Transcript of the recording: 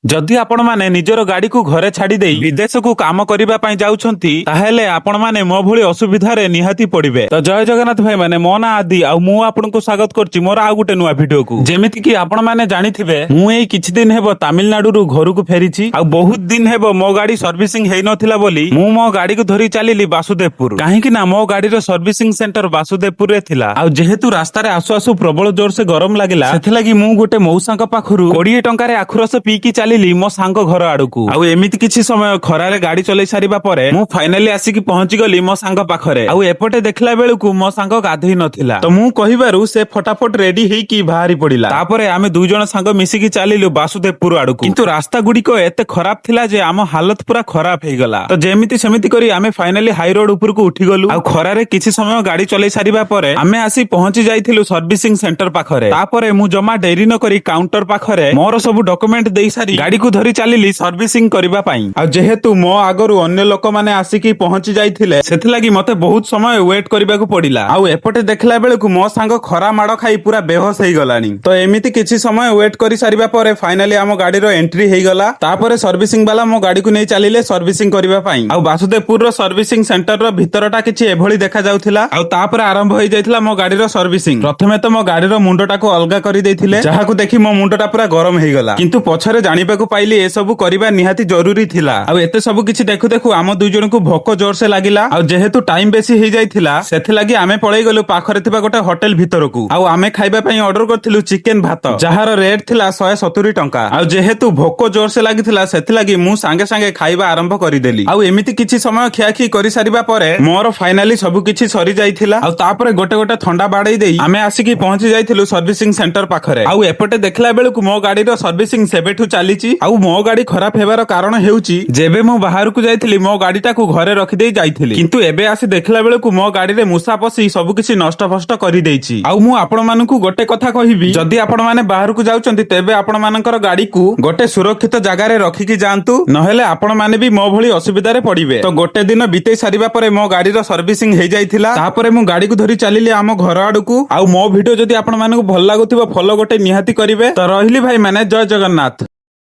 ଯଦି ଆପଣମାନେ ନିଜର ଗାଡିକୁ ଘରେ ଛାଡି ଦେଇ ବିଦେଶକୁ କାମ କରିବା ପାଇଁ ଯାଉଛନ୍ତି, ତାହେଲେ ଆପଣମାନେ ମୋ ଭଳି ଅସୁବିଧାରେ ନିହାତି ପଡିବେ। ତ ଜୟ ଜଗନ୍ନାଥ ଭାଇ ମାନେ, ମୋ ନାଁ ଆଦି ଆଉ ମୁଁ ଆପଣଙ୍କୁ ସ୍ୱାଗତ କରୁଛି ମୋର ଆଉ ଗୋଟେ ନୂଆ ଭିଡିଓକୁ। ଯେମିତି କି ଆପଣମାନେ ଜାଣିଥିବେ, ମୁଁ ଏଇ କିଛି ଦିନ ହେବ ତାମିଲନାଡୁରୁ ଘରକୁ ଫେରିଛି ଆଉ ବହୁତ ଦିନ ହେବ ମୋ ଗାଡି ସର୍ଭିସିଂ ହେଇନଥିଲା ବୋଲି ମୁଁ ମୋ ଗାଡିକୁ ଧରି ଚାଲିଲି ବାସୁଦେବପୁର। କାହିଁକି ନା ମୋ ଗାଡିର ସର୍ଭିସିଂ ସେଣ୍ଟର ବାସୁଦେବପୁରରେ ଥିଲା। ଆଉ ଯେହେତୁ ରାସ୍ତାରେ ଆସୁ ଆସୁ ପ୍ରବଳ ଜୋରସେ ଗରମ ଲାଗିଲା, ସେଥିଲାଗି ମୁଁ ଗୋଟେ ମଉସାଙ୍କ ପାଖରୁ 20 ଟଙ୍କାରେ ଆଖୁରସ ପିଇକି ଚାଲିଲି ମୋ ସାଙ୍ଗ ଘର ଆଡକୁ। ଆଉ ଏମିତି କିଛି ସମୟ ଖରାରେ ଗାଡି ଚଲେଇ ସାରିବା ପରେ ମୁଁ ଫାଇନାଲି ଆସିକି ପହଞ୍ଚି ଗଲି ମୋ ସାଙ୍ଗ ପାଖରେ। ଆଉ ଏପଟେ ଦେଖିଲା ବେଳକୁ ମୋ ସାଙ୍ଗ ଗାଧେଇ ନଥିଲା। ତ ମୁଁ କହିବାରୁ ସେ ଫଟାଫଟ ରେଡି ହେଇକି ବାହାରି ପଡିଲା। ତାପରେ ଆମେ ଦୁଇ ଜଣ ସାଙ୍ଗ ମିଶିକି ଚାଲିଲୁ ବାସୁଦେବପୁର ଆଡକୁ। କିନ୍ତୁ ରାସ୍ତା ଗୁଡିକ ଏତେ ଖରାପ ଥିଲା ଯେ ଆମ ହାଲତ ପୁରା ଖରାପ ହେଇଗଲା। ତ ଯେମିତି ସେମିତି କରି ଆମେ ଫାଇନାଲି ହାଇ ରୋଡ ଉପରକୁ ଉଠିଗଲୁ। ଆଉ ଖରାରେ କିଛି ସମୟ ଗାଡି ଚଲେଇ ସାରିବା ପରେ ଆମେ ଆସି ପହଞ୍ଚି ଯାଇଥିଲୁ ସର୍ଭିସିଂ ସେଣ୍ଟର ପାଖରେ। ତାପରେ ମୁଁ ଜମା ଡେରି ନ କରି କାଉଣ୍ଟର ପାଖରେ ମୋର ସବୁ ଡକୁମେଣ୍ଟ ଦେଇ ସାରି ଗାଡିକୁ ଧରି ଚାଲିଲି ସର୍ଭିସିଂ କରିବା ପାଇଁ। ଆଉ ଯେହେତୁ ମୋ ଆଗରୁ ଅନ୍ୟ ଲୋକମାନେ ଆସିକି ପହଞ୍ଚି ଯାଇଥିଲେ, ସେଥିଲାଗି ମତେ ବହୁତ ସମୟ ୱେଟ୍ କରିବାକୁ ପଡିଲା। ଆଉ ଏପଟେ ଦେଖିଲା ବେଳକୁ ମୋ ସାଙ୍ଗ ଖରା ମାଡ ଖାଇ ପୁରା ବେହୋସ ହେଇଗଲାଣି। ତ ଏମିତି କିଛି ସମୟ ୱେଟ୍ କରି ସାରିବା ପରେ ଫାଇନାଲି ଆମ ଗାଡିର ଏଣ୍ଟ୍ରି ହେଇଗଲା। ତାପରେ ସର୍ଭିସିଂ ବାଲା ମୋ ଗାଡିକୁ ନେଇ ଚାଲିଲେ ସର୍ଭିସିଂ କରିବା ପାଇଁ। ଆଉ ବାସୁଦେବପୁରର ସର୍ଭିସିଂ ସେଣ୍ଟରର ଭିତରଟା କିଛି ଏଭଳି ଦେଖାଯାଉଥିଲା। ଆଉ ତାପରେ ଆରମ୍ଭ ହେଇଯାଇଥିଲା ମୋ ଗାଡିର ସର୍ଭିସିଂ। ପ୍ରଥମେ ତ ମୋ ଗାଡିର ମୁଣ୍ଡଟାକୁ ଅଲଗା କରିଦେଇଥିଲେ, ଯାହାକୁ ଦେଖି ମୋ ମୁଣ୍ଡଟା ପୁରା ଗରମ ହେଇଗଲା। କିନ୍ତୁ ପଛରେ ଜାଣିବାକୁ ପାଇଲି ଏସବୁ କରିବା ନିହାତି ଜରୁରୀ ଥିଲା। ଆଉ ଏତେ ସବୁ କିଛି ଦେଖୁ ଦେଖୁ ଆମ ଦୁଇ ଜଣଙ୍କୁ ଭୋକ ଜୋରସେ ଲାଗିଲା। ଆଉ ଯେହେତୁ ଟାଇମ ବେଶୀ ହେଇଯାଇଥିଲା, ସେଥିଲାଗି ଆମେ ପଳେଇ ଗଲୁ ପାଖରେ ଥିବା ଗୋଟେ ହୋଟେଲ ଭିତରକୁ। ଆଉ ଆମେ ଖାଇବା ପାଇଁ ଅର୍ଡର କରିଥିଲୁ ଚିକେନ ଭାତ, ଯାହାର ରେଟ୍ ଥିଲା 170 ଟଙ୍କା। ଆଉ ଯେହେତୁ ଭୋକ ଜୋରସେ ଲାଗିଥିଲା, ସେଥିଲାଗି ମୁଁ ସାଙ୍ଗେ ସାଙ୍ଗେ ଖାଇବା ଆରମ୍ଭ କରିଦେଲି। ଆଉ ଏମିତି କିଛି ସମୟ ଖିଆଖି କରିସାରିବା ପରେ ମୋର ଫାଇନାଲି ସବୁ କିଛି ସରି ଯାଇଥିଲା। ଆଉ ତାପରେ ଗୋଟେ ଗୋଟେ ଥଣ୍ଡା ବାଡେଇ ଦେଇ ଆମେ ଆସିକି ପହଞ୍ଚି ଯାଇଥିଲୁ ସର୍ଭିସିଂ ସେଣ୍ଟର ପାଖରେ। ଆଉ ଏପଟେ ଦେଖିଲା ବେଳକୁ ମୋ ଗାଡିର ସର୍ଭିସିଂ ସେବେଠୁ ଚାଲିଛି। ଆଉ ମୋ ଗାଡି ଖରାପ ହେବାର କାରଣ ହେଉଛି, ଯେବେ ମୁଁ ବାହାରକୁ ଯାଇଥିଲି, ମୋ ଗାଡିଟାକୁ ଘରେ ରଖିଦେଇ ଯାଇଥିଲି। କିନ୍ତୁ ଏବେ ଆସି ଦେଖିଲା ବେଳକୁ ମୋ ଗାଡିରେ ମୂଷା ପଶି ସବୁ କିଛି ନଷ୍ଟ ଫଷ୍ଟ କରିଦେଇଛି। ଆଉ ମୁଁ ଆପଣମାନଙ୍କୁ ଗୋଟେ କଥା କହିବି, ଯଦି ଆପଣମାନେ ବାହାରକୁ ଯାଉଛନ୍ତି, ତେବେ ଆପଣମାନଙ୍କର ଗାଡିକୁ ଗୋଟେ ସୁରକ୍ଷିତ ଜାଗାରେ ରଖିକି ଯାଆନ୍ତୁ, ନହେଲେ ଆପଣମାନେ ବି ମୋ ଭଳି ଅସୁବିଧାରେ ପଡିବେ। ତ ଗୋଟେ ଦିନ ବିତେଇ ସାରିବା ପରେ ମୋ ଗାଡିର ସର୍ଭିସିଂ ହେଇଯାଇଥିଲା। ତାପରେ ମୁଁ ଗାଡିକୁ ଧରି ଚାଲିଲି ଆମ ଘର ଆଡକୁ। ଆଉ ମୋ ଭିଡିଓ ଯଦି ଆପଣମାନଙ୍କୁ ଭଲ ଲାଗୁଥିବ, ଫଲୋ ଗୋଟେ ନିହାତି କରିବେ। ତ ରହିଲି ଭାଇ ମାନେ, ଜୟ ଜଗନ୍ନାଥ।